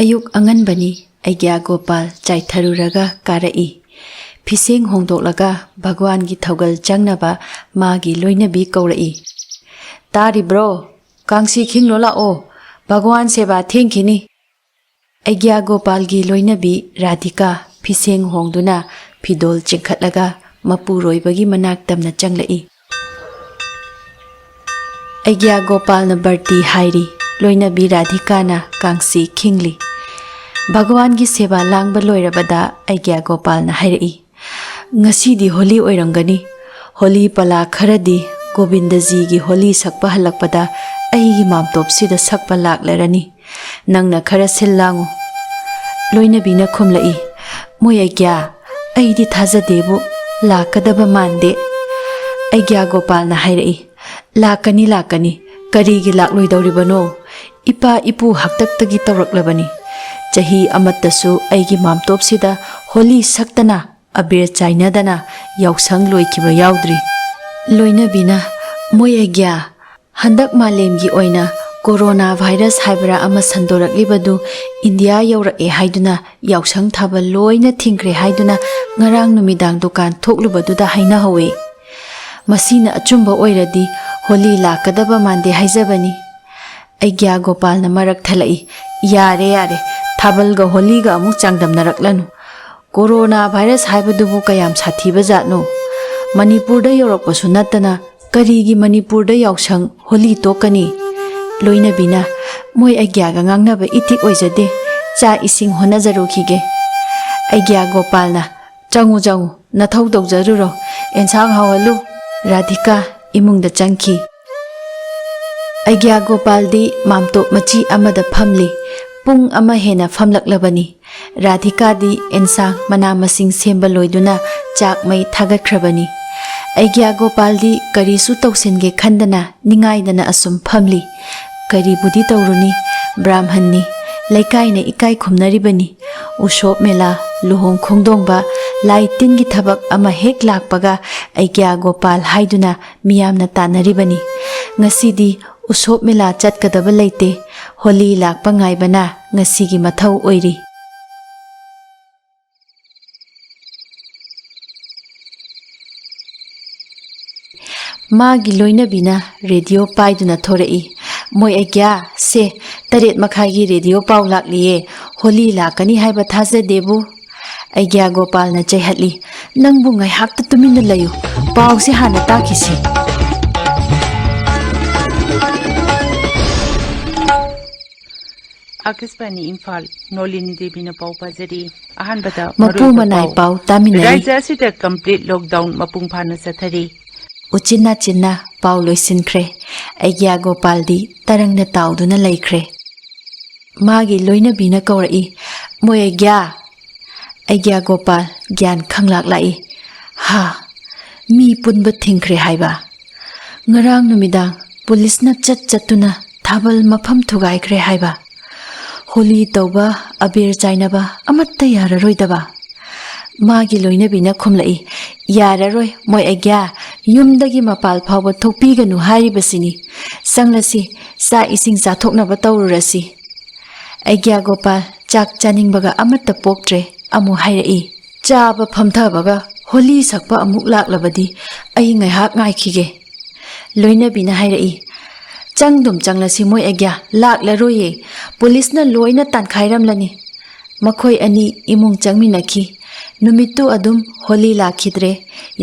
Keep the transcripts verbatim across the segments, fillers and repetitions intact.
ꯑꯌꯨꯛ ꯑꯉꯟꯕꯅꯤ꯫ ꯑꯩꯒ꯭ꯌꯥ ꯒꯣꯄꯥꯜ ꯆꯥꯏꯊꯔꯨꯔꯒ ꯀꯥꯔꯛꯏ꯫ ꯐꯤꯁꯦꯡ ꯍꯣꯡꯗꯣꯛꯂꯒ ꯚꯒꯋꯥꯟꯒꯤ ꯊꯧꯒꯜ ꯆꯪꯅꯕ ꯃꯥꯒꯤ ꯂꯣꯏꯅꯕꯤ ꯀꯧꯔꯛꯏ꯫ "ꯇꯥꯔꯤꯕ꯭ꯔꯣ? ꯀꯥꯡꯁꯤ ꯈꯤꯡꯂꯣ ꯂꯥꯛꯑꯣ꯫ ꯚꯒꯋꯥꯟ ꯁꯦꯕꯥ ꯊꯦꯡꯈꯤꯅꯤ꯫" ꯑꯩꯒ꯭ꯌꯥ ꯒꯣꯄꯥꯜꯒꯤ ꯂꯣꯏꯅꯕꯤ ꯔꯥꯙꯤꯀꯥ ꯐꯤꯁꯦꯡ ꯍꯣꯡꯗꯨꯅ ꯐꯤꯗꯣꯜ ꯆꯤꯡꯈꯠꯂꯒ ꯃꯄꯨꯔꯣꯏꯕꯒꯤ ꯃꯅꯥꯛ ꯇꯝꯅ ꯆꯪꯂꯛꯏ꯫ ꯑꯩꯒ꯭ꯌꯥ ꯒꯣꯄꯥꯜꯅ ꯕꯔꯇꯤ ꯍꯥꯏꯔꯤ, ꯂꯣꯏꯅꯕꯤ ꯔꯥꯙꯤꯀꯥꯅ ꯀꯥꯡꯁꯤ ꯈꯤꯡꯂꯤ꯫ ꯚꯒꯋꯥꯟꯒꯤ ꯁꯦꯕꯥ ꯂꯥꯡꯕ ꯂꯣꯏꯔꯕꯗ ꯑꯩꯒ꯭ꯌꯥ ꯒꯣꯄꯥꯜꯅ ꯍꯥꯏꯔꯛꯏ, "ꯉꯁꯤꯗꯤ ꯍꯣꯂꯤ ꯑꯣꯏꯔꯝꯒꯅꯤ꯫ ꯍꯣꯂꯤ ꯄꯂꯥ ꯈꯔꯗꯤ ꯒꯣꯕꯤꯟꯗꯖꯤꯒꯤ ꯍꯣꯂꯤ ꯁꯛꯄ ꯍꯜꯂꯛꯄꯗ ꯑꯩꯒꯤ ꯃꯥꯝꯇꯣꯞꯁꯤꯗ ꯁꯛꯄ ꯂꯥꯛꯂꯔꯅꯤ꯫ ꯅꯪꯅ ꯈꯔ ꯁꯤꯜ ꯂꯥꯡꯉꯨ꯫" ꯂꯣꯏꯅꯕꯤꯅ ꯈꯨꯝꯂꯛꯏ, "ꯃꯣꯏ ꯑꯩꯒ꯭ꯌꯥ, ꯑꯩꯗꯤ ꯊꯥꯖꯗꯦꯕꯨ, ꯂꯥꯛꯀꯗꯕ ꯃꯥꯟꯗꯦ꯫" ꯑꯩꯒ꯭ꯌꯥ ꯒꯣꯄꯥꯜꯅ ꯍꯥꯏꯔꯛꯏ, "ꯂꯥꯛꯀꯅꯤ, ꯂꯥꯛꯀꯅꯤ꯫ ꯀꯔꯤꯒꯤ ꯂꯥꯛꯂꯣꯏꯗꯧꯔꯤꯕꯅꯣ? ꯏꯄꯥ ꯏꯄꯨ ꯍꯥꯛꯇꯛꯇꯒꯤ ꯇꯧꯔꯛꯂꯕꯅꯤ꯫ ꯆꯍꯤ ꯑꯃꯠꯇꯁꯨ ꯑꯩꯒꯤ ꯃꯥꯝꯇꯣꯞꯁꯤꯗ ꯍꯣꯂꯤ ꯁꯛꯇꯅ, ꯑꯕꯤꯔ ꯆꯥꯏꯅꯗꯅ ꯌꯥꯎꯁꯪ ꯂꯣꯏꯈꯤꯕ ꯌꯥꯎꯗ꯭ꯔꯤ꯫" ꯂꯣꯏꯅꯕꯤꯅ, "ꯃꯣꯏ ꯑꯩꯒ꯭ꯌꯥ, ꯍꯟꯗꯛ ꯃꯥꯂꯦꯝꯒꯤ ꯑꯣꯏꯅ ꯀꯣꯔꯣꯅꯥ ꯚꯥꯏꯔꯁ ꯍꯥꯏꯕ꯭ꯔꯥ ꯑꯃ ꯁꯟꯗꯣꯔꯛꯂꯤꯕꯗꯨ ꯏꯟꯗꯤꯌꯥ ꯌꯧꯔꯛꯑꯦ ꯍꯥꯏꯗꯨꯅ ꯌꯥꯎꯁꯪ ꯊꯥꯕꯜ ꯂꯣꯏꯅ ꯊꯤꯡꯈ꯭ꯔꯦ ꯍꯥꯏꯗꯨꯅ ꯉꯔꯥꯡ ꯅꯨꯃꯤꯗꯥꯡ ꯗꯨꯀꯥꯟ ꯊꯣꯛꯂꯨꯕꯗꯨꯗ ꯍꯥꯏꯅꯍꯧꯋꯦ꯫ ꯃꯁꯤꯅ ꯑꯆꯨꯝꯕ ꯑꯣꯏꯔꯗꯤ ꯍꯣꯂꯤ ꯂꯥꯛꯀꯗꯕ ꯃꯥꯟꯗꯦ ꯍꯥꯏꯖꯕꯅꯤ꯫" ꯑꯩꯒ꯭ꯌꯥ ꯒꯣꯄꯥꯜꯅ ꯃꯔꯛ ꯊꯠꯂꯛꯏ, "ꯌꯥꯔꯦ, ꯌꯥꯔꯦ, ꯊꯥꯕꯜꯒ ꯍꯣꯂꯤꯒ ꯑꯃꯨꯛ ꯆꯥꯡꯗꯝꯅꯔꯛꯂꯅꯨ꯫ ꯀꯣꯔꯣꯅꯥ ꯚꯥꯏꯔꯁ ꯍꯥꯏꯕꯗꯨꯕꯨ ꯀꯌꯥꯝ ꯁꯥꯊꯤꯕ ꯖꯥꯠꯅꯣ? ꯃꯅꯤꯄꯨꯔꯗ ꯌꯧꯔꯛꯄꯁꯨ ꯅꯠꯇꯅ ꯀꯔꯤꯒꯤ ꯃꯅꯤꯄꯨꯔꯗ ꯌꯥꯎꯁꯪ ꯍꯣꯂꯤ ꯇꯣꯛꯀꯅꯤ?" ꯂꯣꯏꯅꯕꯤꯅ, "ꯃꯣꯏ ꯑꯩꯒ꯭ꯌꯥꯒ ꯉꯥꯡꯅꯕ ꯏꯊꯤꯛ ꯑꯣꯏꯖꯗꯦ꯫ ꯆꯥꯛ ꯏꯁꯤꯡ ꯍꯣꯠꯅꯖꯔꯨꯈꯤꯒꯦ꯫" ꯑꯩꯒ꯭ꯌꯥ ꯒꯣꯄꯥꯜꯅ, "ꯆꯪꯉꯨ, ꯆꯪꯉꯨ, ꯅꯊꯧ ꯇꯧꯖꯔꯨꯔꯣ꯫ ꯑꯦꯟꯁꯥꯡ ꯍꯥꯎꯍꯜꯂꯨ꯫" ꯔꯥꯙꯤꯀꯥ ꯏꯃꯨꯡꯗ ꯆꯪꯈꯤ꯫ ꯑꯩꯒ꯭ꯌꯥ ꯒꯣꯄꯥꯜꯗꯤ ꯃꯥꯝꯇꯣꯞ ꯃꯆꯤ ꯑꯃꯗ ꯐꯝꯂꯤ꯫ ꯄꯨꯡ ꯑꯃ ꯍꯦꯟꯅ ꯐꯝꯂꯛꯂꯕꯅꯤ꯫ ꯔꯥꯙꯤꯀꯥꯗꯤ ꯑꯦꯟꯁꯥꯡ ꯃꯅꯥ ꯃꯁꯤꯡ ꯁꯦꯝꯕ ꯂꯣꯏꯗꯨꯅ ꯆꯥꯛ ꯃꯩ ꯊꯥꯒꯠꯈ꯭ꯔꯕꯅꯤ꯫ ꯑꯩꯒ꯭ꯌꯥ ꯒꯣꯄꯥꯜꯗꯤ ꯀꯔꯤꯁꯨ ꯇꯧꯁꯤꯟꯒꯦ ꯈꯟꯗꯅ ꯅꯤꯡꯉꯥꯏꯗꯅ ꯑꯁꯨꯝ ꯐꯝꯂꯤ꯫ ꯀꯔꯤꯕꯨꯗꯤ ꯇꯧꯔꯨꯅꯤ, ꯕ꯭ꯔꯥꯝꯍꯟꯅꯤ, ꯂꯩꯀꯥꯏꯅ ꯏꯀꯥꯏ ꯈꯨꯝꯅꯔꯤꯕꯅꯤ꯫ ꯎꯁꯣꯞ ꯃꯦꯂꯥ, ꯂꯨꯍꯣꯡ ꯈꯣꯡꯗꯣꯡꯕ, ꯂꯥꯏ ꯇꯤꯟꯒꯤ ꯊꯕꯛ ꯑꯃ ꯍꯦꯛ ꯂꯥꯛꯄꯒ ꯑꯩꯒ꯭ꯌꯥ ꯒꯣꯄꯥꯜ ꯍꯥꯏꯗꯨꯅ ꯃꯤꯌꯥꯝꯅ ꯇꯥꯟꯅꯔꯤꯕꯅꯤ꯫ ꯉꯁꯤꯗꯤ ꯎꯁꯣꯞ ꯃꯦꯂꯥ ꯆꯠꯀꯗꯕ ꯂꯩꯇꯦ꯫ ꯍꯣꯂꯤ ꯂꯥꯛꯄ ꯉꯥꯏꯕꯅ ꯉꯁꯤꯒꯤ ꯃꯊꯧ ꯑꯣꯏꯔꯤ꯫ ꯃꯥꯒꯤ ꯂꯣꯏꯅꯕꯤꯅ ꯔꯦꯗꯤꯑꯣ ꯄꯥꯏꯗꯨꯅ ꯊꯣꯔꯛꯏ꯫ "ꯃꯣꯏ ꯑꯩꯒ꯭ꯌꯥ, ꯁꯦ, ꯇꯔꯦꯠ ꯃꯈꯥꯏꯒꯤ ꯔꯦꯗꯤꯑꯣ ꯄꯥꯎ ꯂꯥꯛꯂꯤꯌꯦ꯫ ꯍꯣꯂꯤ ꯂꯥꯛꯀꯅꯤ ꯍꯥꯏꯕ ꯊꯥꯖꯗꯦꯕꯨ?" ꯑꯩꯒ꯭ꯌꯥ ꯒꯣꯄꯥꯜꯅ ꯆꯩꯍꯠꯂꯤ꯫ "ꯅꯪꯕꯨ ꯉꯥꯏꯍꯥꯛꯇ ꯇꯨꯃꯤꯟꯅ ꯂꯩꯌꯨ꯫ ꯄꯥꯎꯁꯦ ꯍꯥꯟꯅ ꯇꯥꯈꯤꯁꯤ꯫" ꯑꯥꯀꯥꯁꯕꯥꯅꯤ ꯏꯝꯐꯥꯜ, ꯅꯣꯂꯤꯅꯤ ꯗꯦꯕꯤꯅ ꯄꯥꯎ ꯄꯥꯖꯔꯤ꯫ ꯑꯍꯥꯟꯕꯗ ꯃꯄꯨ ꯃꯔꯨꯑꯣꯏꯕ ꯃꯅꯥꯏ ꯄꯥꯎ꯫ ꯄꯥꯎ ꯇꯥꯃꯤꯟꯅꯔꯤ꯫ ꯔꯥꯖ꯭ꯌ ꯑꯁꯤꯗ complete lockdown ꯃꯄꯨꯡ ꯐꯥꯅ ꯆꯠꯊꯔꯤ꯫ ꯎꯆꯤꯟ ꯅꯥꯆꯤꯟꯅ ꯄꯥꯎ ꯂꯣꯏꯁꯤꯟꯈ꯭ꯔꯦ꯫ ꯑꯩꯒ꯭ꯌꯥ ꯒꯣꯄꯥꯜꯗꯤ ꯇꯔꯪꯅ ꯇꯥꯎꯗꯨꯅ ꯂꯩꯈ꯭ꯔꯦ꯫ ꯃꯥꯒꯤ ꯂꯣꯏꯅꯕꯤꯅ ꯀꯧꯔꯛꯏ, "ꯃꯣꯏ ꯑꯩꯒ꯭ꯌꯥ!" ꯑꯩꯒ꯭ꯌꯥ ꯒꯣꯄꯥꯜ ꯒ꯭ꯌꯥꯟ ꯈꯪꯂꯥꯛ ꯂꯥꯛꯏ꯫ ꯍꯥ, ꯃꯤ ꯄꯨꯟꯕ ꯊꯤꯡꯈ꯭ꯔꯦ ꯍꯥꯏꯕ꯫ ꯉꯔꯥꯡ ꯅꯨꯃꯤꯗꯥꯡ ꯄꯨꯂꯤꯁꯅ ꯆꯠ ꯆꯠꯇꯨꯅ ꯊꯥꯕꯜ ꯃꯐꯝ ꯊꯨꯒꯥꯏꯈ꯭ꯔꯦ ꯍꯥꯏꯕ꯫ ꯍꯣꯂꯤ ꯇꯧꯕ, ꯑꯕꯦꯔ ꯆꯥꯏꯅꯕ ꯑꯃꯠꯇ ꯌꯥꯔꯔꯣꯏꯗꯕ꯫ ꯃꯥꯒꯤ ꯂꯣꯏꯅꯕꯤꯅ ꯈꯨꯝꯂꯛꯏ, "ꯌꯥꯔꯔꯣꯏ, ꯃꯣꯏ ꯑꯩꯒ꯭ꯌꯥ, ꯌꯨꯝꯗꯒꯤ ꯃꯄꯥꯜ ꯐꯥꯎꯕ ꯊꯣꯛꯄꯤꯒꯅꯨ ꯍꯥꯏꯔꯤꯕꯁꯤꯅꯤ꯫ ꯆꯪꯂꯁꯤ, ꯆꯥꯛ ꯏꯁꯤꯡ ꯆꯥꯊꯣꯛꯅꯕ ꯇꯧꯔꯨꯔꯁꯤ꯫" ꯑꯩꯒ꯭ꯌꯥ ꯒꯣꯄꯥꯜ ꯆꯥꯛ ꯆꯥꯅꯤꯡꯕꯒ ꯑꯃꯠꯇ ꯄꯣꯛꯇ꯭ꯔꯦ꯫ ꯑꯃꯨꯛ ꯍꯥꯏꯔꯛꯏ, "ꯆꯥꯕ ꯐꯝꯊꯕꯒ ꯍꯣꯂꯤ ꯁꯛꯄ ꯑꯃꯨꯛ ꯂꯥꯛꯂꯕꯗꯤ ꯑꯩ ꯉꯥꯏꯍꯥꯛ ꯉꯥꯏꯈꯤꯒꯦ꯫" ꯂꯣꯏꯅꯕꯤꯅ ꯍꯥꯏꯔꯛꯏ, "ꯆꯪꯗꯨꯝ ꯆꯪꯂꯁꯤ ꯃꯣꯏ ꯑꯩꯒ꯭ꯌꯥ, ꯂꯥꯛꯂꯔꯣꯏꯌꯦ꯫ ꯄꯨꯂꯤꯁꯅ ꯂꯣꯏꯅ ꯇꯥꯟꯈꯥꯏꯔꯝꯂꯅꯤ꯫" ꯃꯈꯣꯏ ꯑꯅꯤ ꯏꯃꯨꯡ ꯆꯪꯃꯤꯟꯅꯈꯤ꯫ ꯅꯨꯃꯤꯠꯇꯨ ꯑꯗꯨꯝ ꯍꯣꯂꯤ ꯂꯥꯛꯈꯤꯗ꯭ꯔꯦ,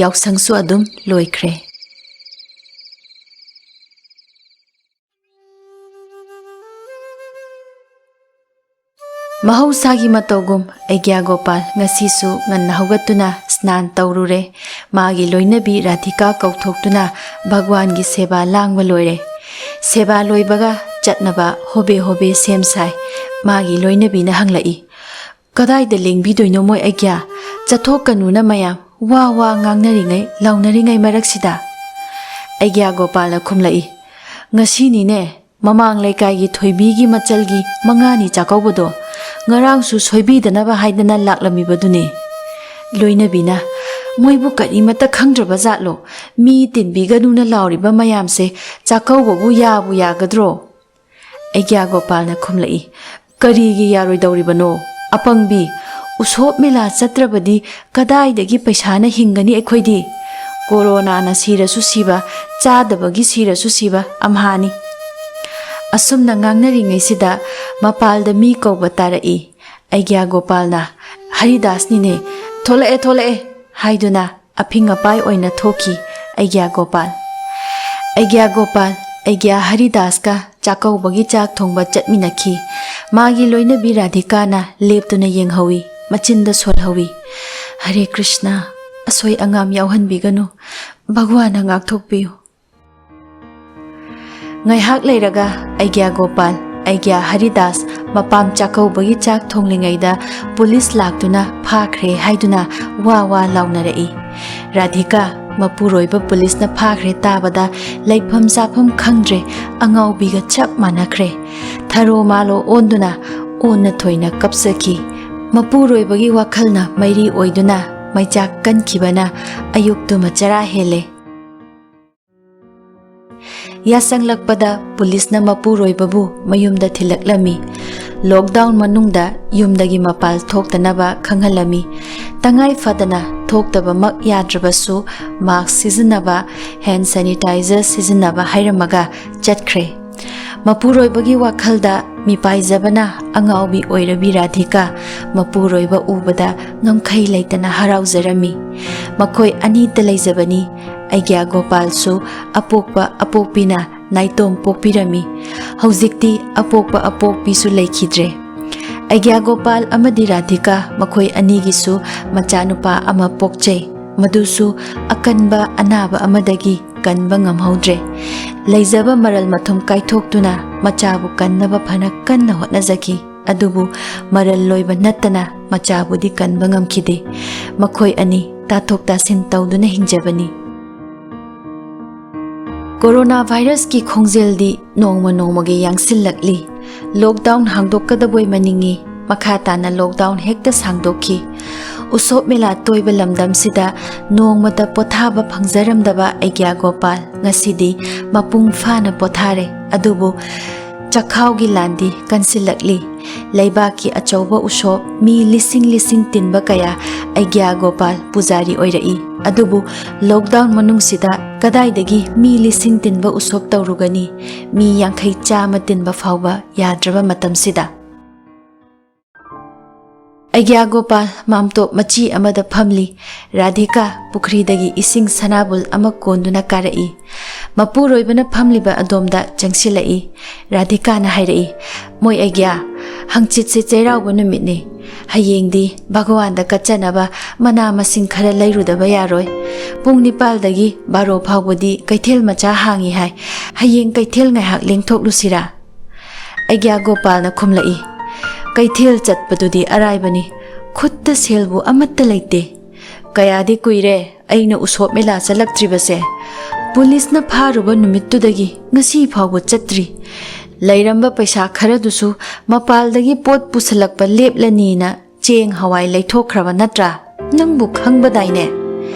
ꯌꯥꯎꯁꯪꯁꯨ ꯑꯗꯨꯝ ꯂꯣꯏꯈ꯭ꯔꯦ꯫ ꯃꯍꯧꯁꯥꯒꯤ ꯃꯇꯧꯒꯨꯝ ꯑꯩꯒ꯭ꯌꯥ ꯒꯣꯄꯥꯜ ꯉꯁꯤꯁꯨ ꯉꯟꯅ ꯍꯧꯒꯠꯇꯨꯅ ꯁ꯭ꯅꯥꯟ ꯇꯧꯔꯨꯔꯦ꯫ ꯃꯥꯒꯤ ꯂꯣꯏꯅꯕꯤ ꯔꯥꯙꯤꯀꯥ ꯀꯧꯊꯣꯛꯇꯨꯅ ꯚꯒꯋꯥꯟꯒꯤ ꯁꯦꯕꯥ ꯂꯥꯡꯕ ꯂꯣꯏꯔꯦ꯫ ꯁꯦꯕꯥ ꯂꯣꯏꯕꯒ ꯆꯠꯅꯕ ꯍꯣꯕꯦ ꯍꯣꯕꯦ ꯁꯦꯝ ꯁꯥꯏ꯫ ꯃꯥꯒꯤ ꯂꯣꯏꯅꯕꯤꯅ ꯍꯪꯂꯛꯏ, "ꯀꯗꯥꯏꯗ ꯂꯦꯡꯕꯤꯗꯣꯏꯅꯣ ꯃꯣꯏ ꯑꯩꯒ꯭ꯌꯥ? ꯆꯠꯊꯣꯛꯀꯅꯨꯅ ꯃꯌꯥꯝ ꯋꯥ ꯋꯥ ꯉꯥꯡꯅꯔꯤꯉꯩ, ꯂꯥꯎꯅꯔꯤꯉꯩ ꯃꯔꯛꯁꯤꯗ?" ꯑꯩꯒ꯭ꯌꯥ ꯒꯣꯄꯥꯜꯅ ꯈꯨꯝꯂꯛꯏ, "ꯉꯁꯤꯅꯤꯅꯦ ꯃꯃꯥꯡ ꯂꯩꯀꯥꯏꯒꯤ ꯊꯣꯏꯕꯤꯒꯤ ꯃꯆꯜꯒꯤ ꯃꯉꯥꯅꯤ ꯆꯥꯛꯀꯧꯕꯗꯣ꯫ ꯉꯔꯥꯡꯁꯨ ꯁꯣꯏꯕꯤꯗꯅꯕ ꯍꯥꯏꯗꯅ ꯂꯥꯛꯂꯝꯃꯤꯕꯗꯨꯅꯤ꯫" ꯂꯣꯏꯅꯕꯤꯅ, "ꯃꯣꯏꯕꯨ ꯀꯔꯤꯃꯠꯇ ꯈꯪꯗ꯭ꯔꯕ ꯖꯥꯠꯂꯣ? ꯃꯤ ꯇꯤꯟꯕꯤꯒꯅꯨꯅ ꯂꯥꯎꯔꯤꯕ ꯃꯌꯥꯝꯁꯦ ꯆꯥꯛꯀꯧꯕꯕꯨ ꯌꯥꯕꯨ ꯌꯥꯒꯗ꯭ꯔꯣ?" ꯑꯩꯒ꯭ꯌꯥ ꯒꯣꯄꯥꯜꯅ ꯈꯨꯝꯂꯛꯏ, "ꯀꯔꯤꯒꯤ ꯌꯥꯔꯣꯏꯗꯧꯔꯤꯕꯅꯣ? ꯑꯄꯪꯕꯤ, ꯎꯁꯣꯞ ꯃꯦꯂꯥ ꯆꯠꯇ꯭ꯔꯕꯗꯤ ꯀꯗꯥꯏꯗꯒꯤ ꯄꯩꯁꯥꯅ ꯍꯤꯡꯒꯅꯤ ꯑꯩꯈꯣꯏꯗꯤ? ꯀꯣꯔꯣꯅꯥꯅ ꯁꯤꯔꯁꯨ ꯁꯤꯕ, ꯆꯥꯗꯕꯒꯤ ꯁꯤꯔꯁꯨ ꯁꯤꯕ ꯑꯝꯍꯥꯅꯤ"꯫ ꯑꯁꯨꯝꯅ ꯉꯥꯡꯅꯔꯤꯉꯩꯁꯤꯗ ꯃꯄꯥꯜꯗ ꯃꯤ ꯀꯧꯕ ꯇꯥꯔꯛꯏ꯫ ꯑꯩꯒ꯭ꯌꯥ ꯒꯣꯄꯥꯜꯅ, "ꯍꯔꯤꯗꯥꯁꯅꯤꯅꯦ, ꯊꯣꯛꯂꯛꯑꯦ, ꯊꯣꯛꯂꯛꯑꯦ" ꯍꯥꯏꯗꯨꯅ ꯑꯐꯤꯡ ꯑꯄꯥꯏ ꯑꯣꯏꯅ ꯊꯣꯛꯈꯤ ꯑꯩꯒ꯭ꯌꯥ ꯒꯣꯄꯥꯜ꯫ ꯑꯩꯒ꯭ꯌꯥ ꯒꯣꯄꯥꯜ, ꯑꯩꯒ꯭ꯌꯥ ꯍꯔꯤꯗꯥꯁꯀ ꯆꯥꯛꯀꯧꯕꯒꯤ ꯆꯥꯛ ꯊꯣꯡꯕ ꯆꯠꯃꯤꯟꯅꯈꯤ꯫ ꯃꯥꯒꯤ ꯂꯣꯏꯅꯕꯤ ꯔꯥꯙꯤꯀꯥꯅ ꯂꯦꯞꯇꯨꯅ ꯌꯦꯡꯍꯧꯏ, ꯃꯆꯤꯟꯗ ꯁꯣꯜꯍꯧꯏ, "ꯍꯔꯦ ꯀ꯭ꯔꯤꯁꯅ, ꯑꯁꯣꯏ ꯑꯉꯥꯝ ꯌꯥꯎꯍꯟꯕꯤꯒꯅꯨ, ꯚꯒꯋꯥꯟꯅ ꯉꯥꯛꯊꯣꯛꯄꯤꯌꯨ"꯫ ꯉꯥꯏꯍꯥꯛ ꯂꯩꯔꯒ ꯑꯩꯒ꯭ꯌꯥ ꯒꯣꯄꯥꯜ, ꯑꯩꯒ꯭ꯌꯥ ꯍꯔꯤꯗꯥꯁ ꯃꯄꯥꯝ ꯆꯥꯛꯀꯧꯕꯒꯤ ꯆꯥꯛ ꯊꯣꯡꯂꯤꯉꯩꯗ ꯄꯨꯂꯤꯁ ꯂꯥꯛꯇꯨꯅ ꯐꯥꯈ꯭ꯔꯦ ꯍꯥꯏꯗꯨꯅ ꯋꯥ ꯋꯥ ꯂꯥꯎꯅꯔꯛꯏ꯫ ꯔꯥꯙꯤꯀꯥ, ꯃꯄꯨꯔꯣꯏꯕ ꯄꯨꯂꯤꯁꯅ ꯐꯥꯈ꯭ꯔꯦ ꯇꯥꯕꯗ ꯂꯩꯐꯝ ꯆꯥꯐꯝ ꯈꯪꯗ꯭ꯔꯦ, ꯑꯉꯥꯎꯕꯤꯒ ꯆꯞ ꯃꯥꯟꯅꯈ꯭ꯔꯦ꯫ ꯊꯔꯣ ꯃꯥꯂꯣ ꯑꯣꯟꯗꯨꯅ ꯑꯣꯟꯅ ꯊꯣꯏꯅ ꯀꯞꯆꯈꯤ꯫ ꯃꯄꯨꯔꯣꯏꯕꯒꯤ ꯋꯥꯈꯜꯅ ꯃꯩꯔꯤ ꯑꯣꯏꯗꯨꯅ ꯃꯩꯆꯥꯛ ꯀꯟꯈꯤꯕꯅ ꯑꯌꯨꯛꯇꯨꯃ ꯆꯔꯥ ꯍꯦꯜꯂꯦ꯫ ꯌꯥꯁꯪꯂꯛꯄꯗ ꯄꯨꯂꯤꯁꯅ ꯃꯄꯨꯔꯣꯏꯕꯕꯨ ꯃꯌꯨꯝꯗ ꯊꯤꯜꯂꯛꯂꯝꯃꯤ꯫ ꯂꯣꯛꯗꯥꯎꯟ ꯃꯅꯨꯡꯗ ꯌꯨꯝꯗꯒꯤ ꯃꯄꯥꯜ ꯊꯣꯛꯇꯅꯕ ꯈꯪꯍꯜꯂꯝꯃꯤ꯫ ꯇꯉꯥꯏ ꯐꯗꯅ ꯊꯣꯛꯇꯕꯃꯛ ꯌꯥꯗ꯭ꯔꯕꯁꯨ ꯃꯥꯛꯁ ꯁꯤꯖꯤꯟꯅꯕ, ꯍꯦꯟ ꯁꯦꯅꯤꯇꯥꯏꯖꯔ ꯁꯤꯖꯤꯟꯅꯕ ꯍꯥꯏꯔꯝꯃꯒ ꯆꯠꯈ꯭ꯔꯦ꯫ ꯃꯄꯨꯔꯣꯏꯕꯒꯤ ꯋꯥꯈꯜꯗ ꯃꯤꯄꯥꯏꯖꯕꯅ ꯑꯉꯥꯎꯕꯤ ꯑꯣꯏꯔꯕꯤ ꯔꯥꯙꯤꯀꯥ ꯃꯄꯨꯔꯣꯏꯕ ꯎꯕꯗ ꯉꯝꯈꯩ ꯂꯩꯇꯅ ꯍꯔꯥꯎꯖꯔꯝꯃꯤ꯫ ꯃꯈꯣꯏ ꯑꯅꯤꯇ ꯂꯩꯖꯕꯅꯤ꯫ ꯑꯩꯒ꯭ꯌꯥ ꯒꯣꯄꯥꯜꯁꯨ ꯑꯄꯣꯛꯄ ꯑꯄꯣꯛꯄꯤꯅ ꯅꯥꯏꯇꯣꯝ ꯄꯣꯛꯄꯤꯔꯝꯃꯤ꯫ ꯍꯧꯖꯤꯛꯇꯤ ꯑꯄꯣꯛꯄ ꯑꯄꯣꯛꯄꯤꯁꯨ ꯂꯩꯈꯤꯗ꯭ꯔꯦ꯫ ꯑꯩꯒ꯭ꯌꯥ ꯒꯣꯄꯥꯜ ꯑꯃꯗꯤ ꯔꯥꯙꯤꯀꯥ ꯃꯈꯣꯏ ꯑꯅꯤꯒꯤꯁꯨ ꯃꯆꯥꯅꯨꯄꯥ ꯑꯃ ꯄꯣꯛꯆꯩ꯫ ꯃꯗꯨꯁꯨ ꯑꯀꯟꯕ ꯑꯅꯥꯕ ꯑꯃꯗꯒꯤ ꯀꯟꯕ ꯉꯝꯍꯧꯗ꯭ꯔꯦ꯫ ꯂꯩꯖꯕ ꯃꯔꯜ ꯃꯊꯨꯝ ꯀꯥꯏꯊꯣꯛꯇꯨꯅ ꯃꯆꯥꯕꯨ ꯀꯟꯅꯕ ꯐꯅ ꯀꯟꯅ ꯍꯣꯠꯅꯖꯈꯤ꯫ ꯑꯗꯨꯕꯨ ꯃꯔꯜ ꯂꯣꯏꯕ ꯅꯠꯇꯅ ꯃꯆꯥꯕꯨꯗꯤ ꯀꯟꯕ ꯉꯝꯈꯤꯗꯦ꯫ ꯃꯈꯣꯏ ꯑꯅꯤ ꯇꯥꯊꯣꯛ ꯇꯥꯁꯤꯟ ꯇꯧꯗꯨꯅ ꯍꯤꯡꯖꯕꯅꯤ꯫ ꯀꯣꯔꯣꯅꯥ ꯚꯥꯏꯔꯁꯀꯤ ꯈꯣꯡꯖꯦꯜꯗꯤ ꯅꯣꯡꯃ ꯅꯣꯡꯃꯒꯤ ꯌꯥꯡꯁꯤꯜꯂꯛꯂꯤ꯫ ꯂꯣꯛꯗꯥꯎꯟ ꯍꯥꯡꯗꯣꯛꯀꯗꯕꯣꯏ ꯃꯅꯤꯡꯏ꯫ ꯃꯈꯥ ꯇꯥꯅ ꯂꯣꯛꯗꯥꯎꯟ ꯍꯦꯛꯇ ꯁꯥꯡꯗꯣꯛꯈꯤ꯫ ꯎꯁꯣꯞ ꯃꯦꯂꯥ ꯇꯣꯏꯕ ꯂꯝꯗꯝꯁꯤꯗ ꯅꯣꯡꯃꯇ ꯄꯣꯊꯥꯕ ꯐꯪꯖꯔꯝꯗꯕ ꯑꯩꯒ꯭ꯌꯥ ꯒꯣꯄꯥꯜ ꯉꯁꯤꯗꯤ ꯃꯄꯨꯡ ꯐꯥꯅ ꯄꯣꯊꯥꯔꯦ꯫ ꯑꯗꯨꯕꯨ ꯆꯈꯥꯎꯒꯤ ꯂꯥꯟꯗꯤ ꯀꯟꯁꯤꯜꯂꯛꯂꯤ꯫ ꯂꯩꯕꯥꯛꯀꯤ ꯑꯆꯧꯕ ꯎꯁꯣꯞ ꯃꯤ ꯂꯤꯁꯤꯡ ꯂꯤꯁꯤꯡ ꯇꯤꯟꯕ ꯀꯌꯥ ꯑꯩꯒ꯭ꯌꯥ ꯒꯣꯄꯥꯜ ꯄꯨꯖꯥꯔꯤ ꯑꯣꯏꯔꯛꯏ꯫ ꯑꯗꯨꯕꯨ lockdown ꯃꯅꯨꯡꯁꯤꯗ ꯀꯗꯥꯏꯗꯒꯤ ꯃꯤ ꯂꯤꯁꯤꯡ ꯇꯤꯟꯕ ꯎꯁꯣꯞ ꯇꯧꯔꯨꯒꯅꯤ? ꯃꯤ ꯌꯥꯡꯈꯩ ꯆꯥꯝꯃ ꯇꯤꯟꯕ ꯐꯥꯎꯕ ꯌꯥꯗ꯭ꯔꯕ ꯃꯇꯝꯁꯤꯗ꯫ ꯑꯩꯒ꯭ꯌꯥ ꯒꯣꯄꯥꯜ ꯃꯥꯝꯇꯣꯞ ꯃꯆꯤ ꯑꯃꯗ ꯐꯝꯂꯤ꯫ ꯔꯥꯙꯤꯀꯥ ꯄꯨꯈ꯭ꯔꯤꯗꯒꯤ ꯏꯁꯤꯡ ꯁꯅꯥꯕꯨꯜ ꯑꯃ ꯀꯣꯟꯗꯨꯅ ꯀꯥꯔꯛꯏ꯫ ꯃꯄꯨꯔꯣꯏꯕꯅ ꯐꯝꯂꯤꯕ ꯑꯗꯣꯝꯗ ꯆꯪꯁꯤꯜꯂꯛꯏ꯫ ꯔꯥꯙꯤꯀꯥꯅ ꯍꯥꯏꯔꯛꯏ, "ꯃꯣꯏ ꯑꯩꯒ꯭ꯌꯥ, ꯍꯪꯆꯤꯠꯁꯦ ꯆꯩꯔꯥꯎꯕ ꯅꯨꯃꯤꯠꯅꯤ꯫ ꯍꯌꯦꯡꯗꯤ ꯚꯒꯋꯥꯟꯗ ꯀꯠꯆꯅꯕ ꯃꯅꯥ ꯃꯁꯤꯡ ꯈꯔ ꯂꯩꯔꯨꯗꯕ ꯌꯥꯔꯣꯏ꯫ ꯄꯨꯡ ꯅꯤꯄꯥꯜꯗꯒꯤ ꯕꯥꯔꯣ ꯐꯥꯎꯕꯗꯤ ꯀꯩꯊꯦꯜ ꯃꯆꯥ ꯍꯥꯡꯉꯤ ꯍꯥꯏ꯫ ꯍꯌꯦꯡ ꯀꯩꯊꯦꯜ ꯉꯥꯏꯍꯥꯛ ꯂꯦꯡꯊꯣꯛꯂꯨꯁꯤꯔꯥ?" ꯑꯩꯒ꯭ꯌꯥ ꯒꯣꯄꯥꯜꯅ ꯈꯨꯝꯂꯛꯏ, "ꯀꯩꯊꯦꯜ ꯆꯠꯄꯗꯨꯗꯤ ꯑꯔꯥꯏꯕꯅꯤ, ꯈꯨꯠꯇ ꯁꯦꯜꯕꯨ ꯑꯃꯠꯇ ꯂꯩꯇꯦ꯫ ꯀꯌꯥꯗꯤ ꯀꯨꯏꯔꯦ ꯑꯩꯅ ꯎꯁꯣꯞ ꯃꯦꯂꯥ ꯆꯠꯂꯛꯇ꯭ꯔꯤꯕꯁꯦ꯫ ꯄꯨꯂꯤꯁꯅ ꯐꯥꯔꯨꯕ ꯅꯨꯃꯤꯠꯇꯨꯗꯒꯤ ꯉꯁꯤ ꯐꯥꯎꯕ ꯆꯠꯇ꯭ꯔꯤ꯫ ꯂꯩꯔꯝꯕ ꯄꯩꯁꯥ ꯈꯔꯗꯨꯁꯨ ꯃꯄꯥꯜꯗꯒꯤ ꯄꯣꯠ ꯄꯨꯁꯜꯂꯛꯄ ꯂꯦꯞꯂꯅꯤꯅ ꯆꯦꯡ ꯍꯋꯥꯏ ꯂꯩꯊꯣꯛꯈ꯭ꯔꯕ ꯅꯠꯇ꯭ꯔꯥ? ꯅꯪꯕꯨ ꯈꯪꯕꯗꯥꯏꯅꯦ?"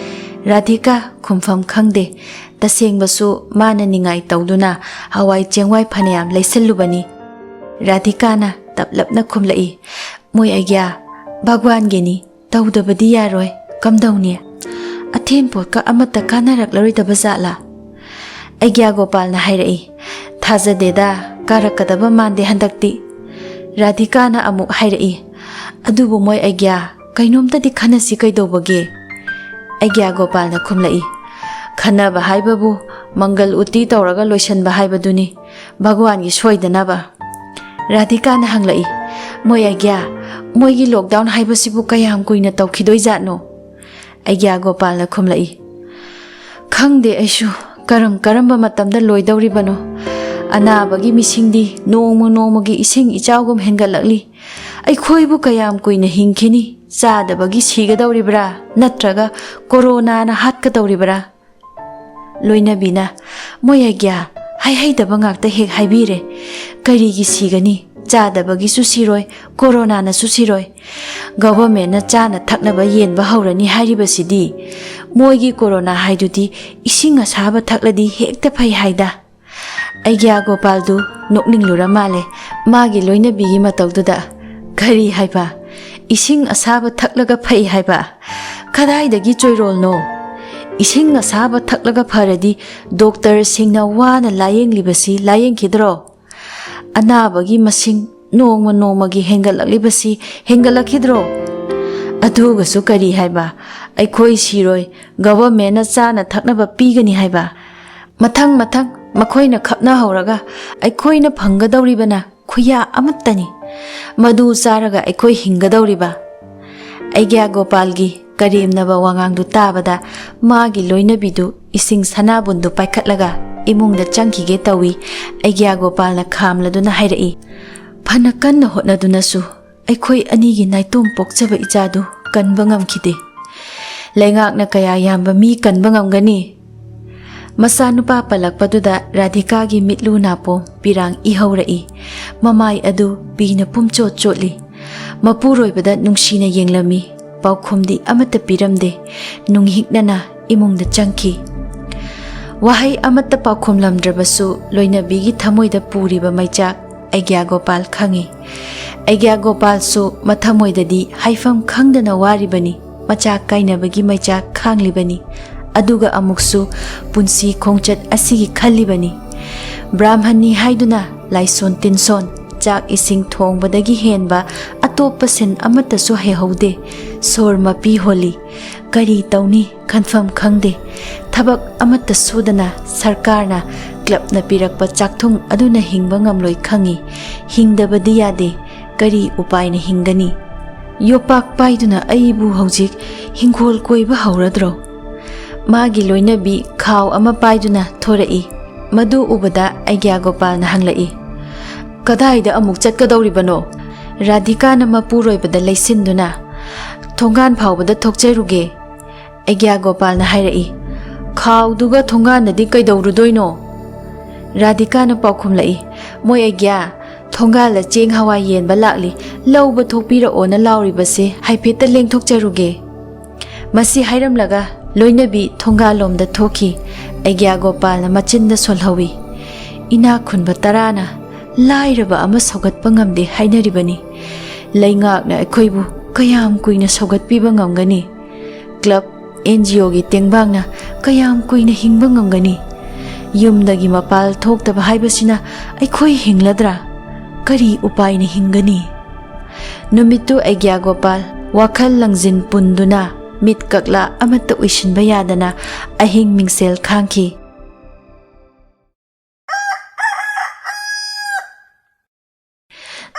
ꯔꯥꯙꯤꯀꯥ ꯈꯨꯝꯐꯝ ꯈꯪꯗꯦ꯫ ꯇꯁꯦꯡꯕꯁꯨ ꯃꯥꯅ ꯅꯤꯡꯉꯥꯏ ꯇꯧꯗꯨꯅ ꯍꯋꯥꯏ ꯆꯦꯡꯋꯥꯏ ꯐꯅꯌꯥꯝ ꯂꯩꯁꯜꯂꯨꯕꯅꯤ꯫ ꯔꯥꯙꯤꯀꯥꯅ ꯇꯞꯂꯞꯅ ꯈꯨꯝꯂꯛꯏ, "ꯃꯣꯏ ꯑꯩꯒ꯭ꯌꯥ, ꯚꯒꯋꯥꯟꯒꯤꯅꯤ, ꯇꯧꯗꯕꯗꯤ ꯌꯥꯔꯣꯏ꯫ ꯀꯝꯗꯧꯅꯤ? ꯑꯊꯦꯟ ꯄꯣꯠꯀ ꯑꯃꯠꯇ ꯀꯥꯟꯅꯔꯛꯂꯔꯣꯏꯗꯕ ꯖꯥꯠꯂꯥ?" ꯑꯩꯒ꯭ꯌꯥ ꯒꯣꯄꯥꯜꯅ ꯍꯥꯏꯔꯛꯏ, "ꯊꯥꯖꯗꯦꯗ, ꯀꯥꯔꯛꯀꯗꯕ ꯃꯥꯟꯗꯦ ꯍꯟꯗꯛꯇꯤ꯫" ꯔꯥꯙꯤꯀꯥꯅ ꯑꯃꯨꯛ ꯍꯥꯏꯔꯛꯏ, "ꯑꯗꯨꯕꯨ ꯃꯣꯏ ꯑꯩꯒ꯭ꯌꯥ, ꯀꯩꯅꯣꯝꯇꯗꯤ ꯈꯟꯅꯁꯤ ꯀꯩꯗꯧꯕꯒꯦ?" ꯑꯩꯒ꯭ꯌꯥ ꯒꯣꯄꯥꯜꯅ ꯈꯨꯝꯂꯛꯏ, "ꯈꯟꯅꯕ ꯍꯥꯏꯕꯕꯨ ꯃꯪꯒꯜ ꯎꯇꯤ ꯇꯧꯔꯒ ꯂꯣꯏꯁꯟꯕ ꯍꯥꯏꯕꯗꯨꯅꯤ, ꯚꯒꯋꯥꯟꯒꯤ ꯁꯣꯏꯗꯅꯕ꯫" ꯔꯥꯙꯤꯀꯥꯅ ꯍꯪꯂꯛꯏ, "ꯃꯣꯏ ꯑꯩꯒ꯭ꯌꯥ, ꯃꯣꯏꯒꯤ lockdown ꯍꯥꯏꯕꯁꯤꯕꯨ ꯀꯌꯥꯝ ꯀꯨꯏꯅ ꯇꯧꯈꯤꯗꯣꯏꯖꯥꯠꯅꯣ?" ꯑꯩꯒ꯭ꯌꯥ ꯒꯣꯄꯥꯜꯅ ꯈꯨꯝꯂꯛꯏ, "ꯈꯪꯗꯦ ꯑꯩꯁꯨ, ꯀꯔꯝ ꯀꯔꯝꯕ ꯃꯇꯝꯗ ꯂꯣꯏꯗꯧꯔꯤꯕꯅꯣ? ꯑꯅꯥꯕꯒꯤ ꯃꯤꯁꯤꯡꯗꯤ ꯅꯣꯡꯃ ꯅꯣꯡꯃꯒꯤ ꯏꯁꯤꯡ ꯏꯆꯥꯎꯒꯨꯝ ꯍꯦꯟꯒꯠꯂꯛꯂꯤ꯫ ꯑꯩꯈꯣꯏꯕꯨ ꯀꯌꯥꯝ ꯀꯨꯏꯅ ꯍꯤꯡꯈꯤꯅꯤ? ꯆꯥꯗꯕꯒꯤ ꯁꯤꯒꯗꯧꯔꯤꯕ꯭ꯔꯥ? ꯅꯠꯇ꯭ꯔꯒ ꯀꯣꯔꯣꯅꯥꯅ ꯍꯥꯠꯀꯗꯧꯔꯤꯕ꯭ꯔꯥ?" ꯂꯣꯏꯅꯕꯤꯅ, "ꯃꯣꯏ ꯑꯩꯒ꯭ꯌꯥ, ꯍꯥꯏꯍꯩꯗꯕ ꯉꯥꯛꯇ ꯍꯦꯛ ꯍꯥꯏꯕꯤꯔꯦ꯫ ꯀꯔꯤꯒꯤ ꯁꯤꯒꯅꯤ? ꯆꯥꯗꯕꯒꯤꯁꯨ ꯁꯤꯔꯣꯏ, ꯀꯣꯔꯣꯅꯥꯅꯁꯨ ꯁꯤꯔꯣꯏ꯫ ꯒꯚꯔꯟꯃꯦꯟꯠꯅ ꯆꯥꯅ ꯊꯛꯅꯕ ꯌꯦꯟꯕ ꯍꯧꯔꯅꯤ ꯍꯥꯏꯔꯤꯕꯁꯤꯗꯤ꯫ ꯃꯣꯏꯒꯤ ꯀꯣꯔꯣꯅꯥ ꯍꯥꯏꯗꯨꯗꯤ ꯏꯁꯤꯡ ꯑꯁꯥꯕ ꯊꯛꯂꯗꯤ ꯍꯦꯛꯇ ꯐꯩ ꯍꯥꯏꯗ꯫" ꯑꯩꯒ꯭ꯌꯥ ꯒꯣꯄꯥꯜꯗꯨ ꯅꯣꯛꯅꯤꯡꯂꯨꯔ ꯃꯥꯜꯂꯦ ꯃꯥꯒꯤ ꯂꯣꯏꯅꯕꯤꯒꯤ ꯃꯇꯧꯗꯨꯗ꯫ "ꯀꯔꯤ ꯍꯥꯏꯕ? ꯏꯁꯤꯡ ꯑꯁꯥꯕ ꯊꯛꯂꯒ ꯐꯩ ꯍꯥꯏꯕ? ꯀꯗꯥꯏꯗꯒꯤ ꯆꯣꯏꯔꯣꯜꯅꯣ? ꯏꯁꯤꯡ ꯑꯁꯥꯕ ꯊꯛꯂꯒ ꯐꯔꯗꯤ ꯗꯣꯛꯇꯔꯁꯤꯡꯅ ꯋꯥꯅ ꯂꯥꯌꯦꯡꯂꯤꯕꯁꯤ ꯂꯥꯌꯦꯡꯈꯤꯗ꯭ꯔꯣ? ꯑꯅꯥꯕꯒꯤ ꯃꯁꯤꯡ ꯅꯣꯡꯃ ꯅꯣꯡꯃꯒꯤ ꯍꯦꯟꯒꯠꯂꯛꯂꯤꯕꯁꯤ ꯍꯦꯟꯒꯠꯂꯛꯈꯤꯗ꯭ꯔꯣ? ꯑꯗꯨꯒꯁꯨ ꯀꯔꯤ ꯍꯥꯏꯕ? ꯑꯩꯈꯣꯏ ꯁꯤꯔꯣꯏ, ꯒꯚꯔꯟꯃꯦꯟꯅ ꯆꯥꯅ ꯊꯛꯅꯕ ꯄꯤꯒꯅꯤ ꯍꯥꯏꯕ? ꯃꯊꯪ ꯃꯊꯪ ꯃꯈꯣꯏꯅ ꯈꯞꯅꯍꯧꯔꯒ ꯑꯩꯈꯣꯏꯅ ꯐꯪꯒꯗꯧꯔꯤꯕꯅ ꯈꯨꯌꯥ ꯑꯃꯠꯇꯅꯤ꯫ ꯃꯗꯨ ꯆꯥꯔꯒ ꯑꯩꯈꯣꯏ ꯍꯤꯡꯒꯗꯧꯔꯤꯕ?" ꯑꯩꯒ꯭ꯌꯥ ꯒꯣꯄꯥꯜꯒꯤ ꯀꯔꯦꯝꯅꯕ ꯋꯥꯉꯥꯡꯗꯨ ꯇꯥꯕꯗ ꯃꯥꯒꯤ ꯂꯣꯏꯅꯕꯤꯗꯨ ꯏꯁꯤꯡ ꯁꯅꯥꯕꯨꯟꯗꯨ ꯄꯥꯏꯈꯠꯂꯒ ꯏꯃꯨꯡꯗ ꯆꯪꯈꯤꯒꯦ ꯇꯧꯏ꯫ ꯑꯩꯒ꯭ꯌꯥ ꯒꯣꯄꯥꯜꯅ ꯈꯥꯝꯂꯗꯨꯅ ꯍꯥꯏꯔꯛꯏ, "ꯐꯅ ꯀꯟꯅ ꯍꯣꯠꯅꯗꯨꯅꯁꯨ ꯑꯩꯈꯣꯏ ꯑꯅꯤꯒꯤ ꯅꯥꯏꯇꯣꯝ ꯄꯣꯛꯆꯕ ꯏꯆꯥꯗꯨ ꯀꯟꯕ ꯉꯝꯈꯤꯗꯦ꯫ ꯂꯩꯉꯥꯛꯅ ꯀꯌꯥ ꯌꯥꯝꯕ ꯃꯤ ꯀꯟꯕ ꯉꯝꯒꯅꯤ?" ꯃꯆꯥꯅꯨꯄꯥ ꯄꯜꯂꯛꯄꯗꯨꯗ ꯔꯥꯙꯤꯀꯥꯒꯤ ꯃꯤꯠꯂꯨ ꯅꯥꯄꯣꯝ ꯄꯤꯔꯥꯡ ꯏꯍꯧꯔꯛꯏ꯫ ꯃꯃꯥꯏ ꯑꯗꯨ ꯄꯤꯅ ꯄꯨꯝꯆꯣꯠ ꯆꯣꯠꯂꯤ꯫ ꯃꯄꯨꯔꯣꯏꯕꯗ ꯅꯨꯡꯁꯤꯅ ꯌꯦꯡꯂꯝꯃꯤ꯫ ꯄꯥꯎꯈꯨꯝꯗꯤ ꯑꯃꯠꯇ ꯄꯤꯔꯝꯗꯦ꯫ ꯅꯨꯡꯍꯤꯛꯅꯅ ꯏꯃꯨꯡꯗ ꯆꯪꯈꯤ꯫ ꯋꯥꯍꯩ ꯑꯃꯠꯇ ꯄꯥꯎꯈꯨꯝꯂꯝꯗ꯭ꯔꯕꯁꯨ ꯂꯣꯏꯅꯕꯤꯒꯤ ꯊꯃꯣꯏꯗ ꯄꯨꯔꯤꯕ ꯃꯩꯆꯥꯛ ꯑꯩꯒ꯭ꯌꯥ ꯒꯣꯄꯥꯜ ꯈꯪꯏ꯫ ꯑꯩꯒ꯭ꯌꯥ ꯒꯣꯄꯥꯜꯁꯨ ꯃꯊꯃꯣꯏꯗꯗꯤ ꯍꯥꯏꯐꯝ ꯈꯪꯗꯅ ꯋꯥꯔꯤꯕꯅꯤ꯫ ꯃꯆꯥ ꯀꯥꯏꯅꯕꯒꯤ ꯃꯩꯆꯥꯛ ꯈꯥꯡꯂꯤꯕꯅꯤ꯫ ꯑꯗꯨꯒ ꯑꯃꯨꯛꯁꯨ ꯄꯨꯟꯁꯤ ꯈꯣꯡꯆꯠ ꯑꯁꯤꯒꯤ ꯈꯜꯂꯤꯕꯅꯤ꯫ ꯕ꯭ꯔꯥꯍꯃꯟꯅꯤ ꯍꯥꯏꯗꯨꯅ ꯂꯥꯏꯁꯣꯟ ꯇꯤꯟꯁꯣꯟ, ꯆꯥꯛ ꯏꯁꯤꯡ ꯊꯣꯡꯕꯗꯒꯤ ꯍꯦꯟꯕ ꯑꯇꯣꯞꯄ ꯁꯤꯟ ꯑꯃꯠꯇꯁꯨ ꯍꯩꯍꯧꯗꯦ꯫ ꯁꯣꯔ ꯃꯄꯤ ꯍꯣꯜꯂꯤ꯫ ꯀꯔꯤ ꯇꯧꯅꯤ? ꯈꯟꯐꯝ ꯈꯪꯗꯦ꯫ ꯊꯕꯛ ꯑꯃꯠꯇ ꯁꯨꯗꯅ ꯁꯔꯀꯥꯔꯅ ꯀ꯭ꯂꯕꯅ ꯄꯤꯔꯛꯄ ꯆꯥꯛꯊꯨꯡ ꯑꯗꯨꯅ ꯍꯤꯡꯕ ꯉꯝꯂꯣꯏ ꯈꯪꯏ꯫ ꯍꯤꯡꯗꯕꯗꯤ ꯌꯥꯗꯦ꯫ ꯀꯔꯤ ꯎꯄꯥꯏꯅ ꯍꯤꯡꯒꯅꯤ? ꯌꯣꯄꯥꯛ ꯄꯥꯏꯗꯨꯅ ꯑꯩꯕꯨ ꯍꯧꯖꯤꯛ ꯍꯤꯡꯈꯣꯜ ꯀꯣꯏꯕ ꯍꯧꯔꯗ꯭ꯔꯣ? ꯃꯥꯒꯤ ꯂꯣꯏꯅꯕꯤ ꯈꯥꯎ ꯑꯃ ꯄꯥꯏꯗꯨꯅ ꯊꯣꯔꯛꯏ꯫ ꯃꯗꯨ ꯎꯕꯗ ꯑꯩꯒ꯭ꯌꯥ ꯒꯣꯄꯥꯜꯅ ꯍꯪꯂꯛꯏ, "ꯀꯗꯥꯏꯗ ꯑꯃꯨꯛ ꯆꯠꯀꯗꯧꯔꯤꯕꯅꯣ?" ꯔꯥꯙꯤꯀꯥꯅ ꯃꯄꯨꯔꯣꯏꯕꯗ ꯂꯩꯁꯤꯟꯗꯨꯅ, "ꯊꯣꯡꯒꯥꯟ ꯐꯥꯎꯕꯗ ꯊꯣꯛꯆꯔꯨꯒꯦ꯫" ꯑꯩꯒ꯭ꯌꯥ ꯒꯣꯄꯥꯜꯅ ꯍꯥꯏꯔꯛꯏ, "ꯈꯥꯎꯗꯨꯒ ꯊꯣꯡꯒꯥꯟꯗꯗꯤ ꯀꯩꯗꯧꯔꯨꯗꯣꯏꯅꯣ?" ꯔꯥꯙꯤꯀꯥꯅ ꯄꯥꯎꯈꯨꯝꯂꯛꯏ, "ꯃꯣꯏ ꯑꯩꯒ꯭ꯌꯥ ꯊꯣꯡꯒꯥꯜꯗ ꯆꯦꯡ ꯍꯋꯥꯏ ꯌꯦꯟꯕ ꯂꯥꯛꯂꯤ, ꯂꯧꯕ ꯊꯣꯛꯄꯤꯔꯛꯑꯣꯅ ꯂꯥꯎꯔꯤꯕꯁꯦ ꯍꯥꯏꯐꯦꯠꯇ ꯂꯦꯡꯊꯣꯛꯆꯔꯨꯒꯦ꯫" ꯃꯁꯤ ꯍꯥꯏꯔꯝꯂꯒ ꯂꯣꯏꯅꯕꯤ ꯊꯣꯡꯒꯥꯜꯂꯣꯝꯗ ꯊꯣꯛꯈꯤ꯫ ꯑꯩꯒ꯭ꯌꯥ ꯒꯣꯄꯥꯜꯅ ꯃꯆꯤꯟꯗ ꯁꯣꯜꯍꯧꯏ, ꯏꯅꯥꯛ ꯈꯨꯟꯕ ꯇꯔꯥꯅ ꯂꯥꯏꯔꯕ ꯑꯃ ꯁꯧꯒꯠꯄ ꯉꯝꯗꯦ ꯍꯥꯏꯅꯔꯤꯕꯅꯤ꯫ ꯂꯩꯉꯥꯛꯅ ꯑꯩꯈꯣꯏꯕꯨ ꯀꯌꯥꯝ ꯀꯨꯏꯅ ꯁꯧꯒꯠꯄꯤꯕ ꯉꯝꯒꯅꯤ? ꯀ꯭ꯂꯕ, ꯑꯦꯟ ꯖꯤ ꯑꯣꯒꯤ ꯇꯦꯡꯕꯥꯡꯅ ꯀꯌꯥꯝ ꯀꯨꯏꯅ ꯍꯤꯡꯕ ꯉꯝꯒꯅꯤ? ꯌꯨꯝꯗꯒꯤ ꯃꯄꯥꯜ ꯊꯣꯛꯇꯕ ꯍꯥꯏꯕꯁꯤꯅ ꯑꯩꯈꯣꯏ ꯍꯤꯡꯂꯗ꯭ꯔꯥ? ꯀꯔꯤ ꯎꯄꯥꯏꯅ ꯍꯤꯡꯒꯅꯤ? ꯅꯨꯃꯤꯠꯇꯨ ꯑꯩꯒ꯭ꯌꯥ ꯒꯣꯄꯥꯜ ꯋꯥꯈꯜ ꯂꯪꯖꯤꯟ ꯄꯨꯟꯗꯨꯅ ꯃꯤꯠ ꯀꯛꯂꯥ ꯑꯃꯠꯇ ꯎꯏꯁꯤꯟꯕ ꯌꯥꯗꯅ ꯑꯍꯤꯡ ꯃꯤꯡꯁꯦꯜ ꯈꯥꯡꯈꯤ꯫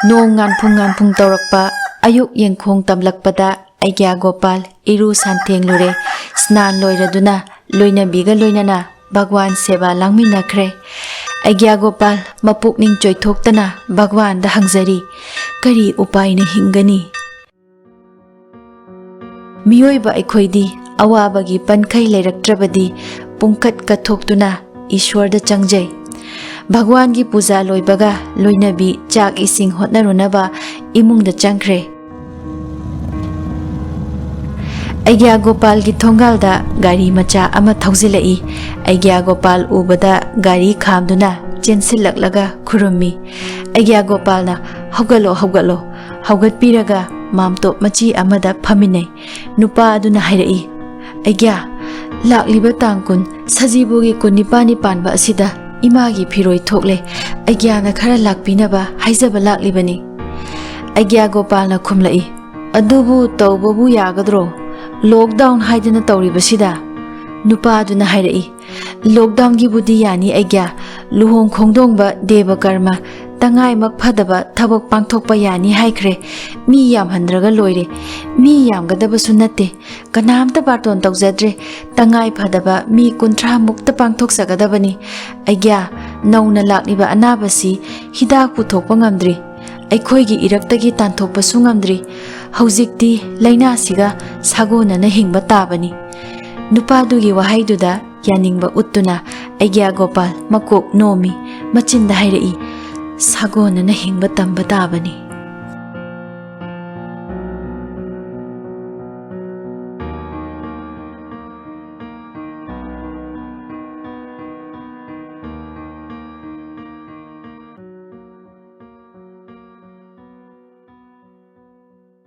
ꯅꯣꯡ ꯉꯥꯟꯐꯨꯡ ꯉꯥꯟꯐꯨꯡ ꯇꯧꯔꯛꯄ ꯑꯌꯨꯛ ꯌꯦꯡꯈꯣꯡ ꯇꯝꯂꯛꯄꯗ ꯑꯩꯒ꯭ꯌꯥ ꯒꯣꯄꯥꯜ ꯏꯔꯨ ꯁꯟꯊꯦꯡꯂꯨꯔꯦ꯫ ꯁ꯭ꯅꯥꯟ ꯂꯣꯏꯔꯗꯨꯅ ꯂꯣꯏꯅꯕꯤꯒ ꯂꯣꯏꯅꯅ ꯚꯒꯋꯥꯟ ꯁꯦꯕꯥ ꯂꯥꯡꯃꯤꯟꯅꯈ꯭ꯔꯦ꯫ ꯑꯩꯒ꯭ꯌꯥ ꯒꯣꯄꯥꯜ ꯃꯄꯨꯛꯅꯤꯡ ꯆꯣꯏꯊꯣꯛꯇꯅ ꯚꯒꯋꯥꯟꯗ ꯍꯪꯖꯔꯤ, "ꯀꯔꯤ ꯎꯄꯥꯏꯅ ꯍꯤꯡꯒꯅꯤ?" ꯃꯤꯑꯣꯏꯕ ꯑꯩꯈꯣꯏꯗꯤ ꯑꯋꯥꯕꯒꯤ ꯄꯟꯈꯩ ꯂꯩꯔꯛꯇ꯭ꯔꯕꯗꯤ ꯄꯨꯡꯀꯠ ꯀꯠꯊꯣꯛꯇꯨꯅ ꯏꯁ꯭ꯋꯔꯗ ꯆꯪꯖꯩ꯫ ꯚꯒꯋꯥꯟꯒꯤ ꯄꯨꯖꯥ ꯂꯣꯏꯕꯒ ꯂꯣꯏꯅꯕꯤ ꯆꯥꯛ ꯏꯁꯤꯡ ꯍꯣꯠꯅꯔꯨꯅꯕ ꯏꯃꯨꯡꯗ ꯆꯪꯈ꯭ꯔꯦ꯫ ꯑꯩꯒ꯭ꯌꯥ ꯒꯣꯄꯥꯜꯒꯤ ꯊꯣꯡꯒꯥꯜꯗ ꯒꯥꯔꯤ ꯃꯆꯥ ꯑꯃ ꯊꯧꯖꯤꯜꯂꯛꯏ꯫ ꯑꯩꯒ꯭ꯌꯥ ꯒꯣꯄꯥꯜ ꯎꯕꯗ ꯒꯥꯔꯤ ꯈꯥꯝꯗꯨꯅ ꯆꯦꯟꯁꯤꯜꯂꯛꯂꯒ ꯈꯨꯔꯨꯝꯃꯤ꯫ ꯑꯩꯒ꯭ꯌꯥ ꯒꯣꯄꯥꯜꯅ, "ꯍꯧꯒꯠꯂꯣ, ꯍꯧꯒꯠꯂꯣ"꯫ ꯍꯧꯒꯠꯄꯤꯔꯒ ꯃꯥꯝꯇꯣꯞ ꯃꯆꯤ ꯑꯃꯗ ꯐꯝꯃꯤꯟꯅꯩ꯫ ꯅꯨꯄꯥ ꯑꯗꯨꯅ ꯍꯥꯏꯔꯛꯏ, "ꯑꯩꯒ꯭ꯌꯥ, ꯂꯥꯛꯂꯤꯕ ꯇꯥꯡ ꯀꯨꯟ ꯁꯖꯤꯕꯨꯒꯤ ꯀꯨꯟ ꯅꯤꯄꯥꯜꯅꯤ ꯄꯥꯟꯕ ꯑꯁꯤꯗ ꯏꯃꯥꯒꯤ ꯐꯤꯔꯣꯏ ꯊꯣꯛꯂꯦ꯫ ꯑꯩꯒ꯭ꯌꯥꯅ ꯈꯔ ꯂꯥꯛꯄꯤꯅꯕ ꯍꯥꯏꯖꯕ ꯂꯥꯛꯂꯤꯕꯅꯤ"꯫ ꯑꯩꯒ꯭ꯌꯥ ꯒꯣꯄꯥꯜꯅ ꯈꯨꯝꯂꯛꯏ, "ꯑꯗꯨꯕꯨ ꯇꯧꯕꯕꯨ ꯌꯥꯒꯗ꯭ꯔꯣ? ꯂꯣꯛꯗꯥꯎꯟ ꯍꯥꯏꯗꯅ ꯇꯧꯔꯤꯕꯁꯤꯗ?" ꯅꯨꯄꯥ ꯑꯗꯨꯅ ꯍꯥꯏꯔꯛꯏ, "ꯂꯣꯛꯗꯥꯎꯟꯒꯤꯕꯨꯗꯤ ꯌꯥꯅꯤ ꯑꯩꯒ꯭ꯌꯥ꯫ ꯂꯨꯍꯣꯡ ꯈꯣꯡꯗꯣꯡꯕ, ꯗꯦꯕ ꯀꯔꯃ, ꯇꯉꯥꯏꯃꯛ ꯐꯗꯕ ꯊꯕꯛ ꯄꯥꯡꯊꯣꯛꯄ ꯌꯥꯅꯤ ꯍꯥꯏꯈ꯭ꯔꯦ꯫ ꯃꯤ ꯌꯥꯝꯍꯟꯗ꯭ꯔꯒ ꯂꯣꯏꯔꯦ꯫ ꯃꯤ ꯌꯥꯝꯒꯗꯕꯁꯨ ꯅꯠꯇꯦ꯫ ꯀꯅꯥꯝꯇ ꯕꯥꯔꯇꯣꯟ ꯇꯧꯖꯗ꯭ꯔꯦ꯫ ꯇꯉꯥꯏ ꯐꯗꯕ ꯃꯤ ꯀꯨꯟꯊ꯭ꯔꯥ ꯃꯨꯛꯇ ꯄꯥꯡꯊꯣꯛꯆꯒꯗꯕꯅꯤ꯫ ꯑꯩꯒ꯭ꯌꯥ, ꯅꯧꯅ ꯂꯥꯛꯂꯤꯕ ꯑꯅꯥꯕꯁꯤ ꯍꯤꯗꯥꯛ ꯄꯨꯊꯣꯛꯄ ꯉꯝꯗ꯭ꯔꯤ꯫ ꯑꯩꯈꯣꯏꯒꯤ ꯏꯔꯛꯇꯒꯤ ꯇꯥꯟꯊꯣꯛꯄꯁꯨ ꯉꯝꯗ꯭ꯔꯤ꯫ ꯍꯧꯖꯤꯛꯇꯤ ꯂꯥꯏꯅꯥꯁꯤꯒ ꯁꯥꯒꯣꯟꯅꯅ ꯍꯤꯡꯕ ꯇꯥꯕꯅꯤ"꯫ ꯅꯨꯄꯥꯗꯨꯒꯤ ꯋꯥꯍꯩꯗꯨꯗ ꯌꯥꯅꯤꯡꯕ ꯎꯠꯇꯨꯅ ꯑꯩꯒ꯭ꯌꯥ ꯒꯣꯄꯥꯜ ꯃꯀꯣꯛ ꯅꯣꯝꯃꯤ꯫ ꯃꯆꯤꯟꯗ ꯍꯥꯏꯔꯛꯏ, "ꯁꯥꯒꯣꯟꯅꯅ ꯍꯤꯡꯕ ꯇꯝꯕ ꯇꯥꯕꯅꯤ"꯫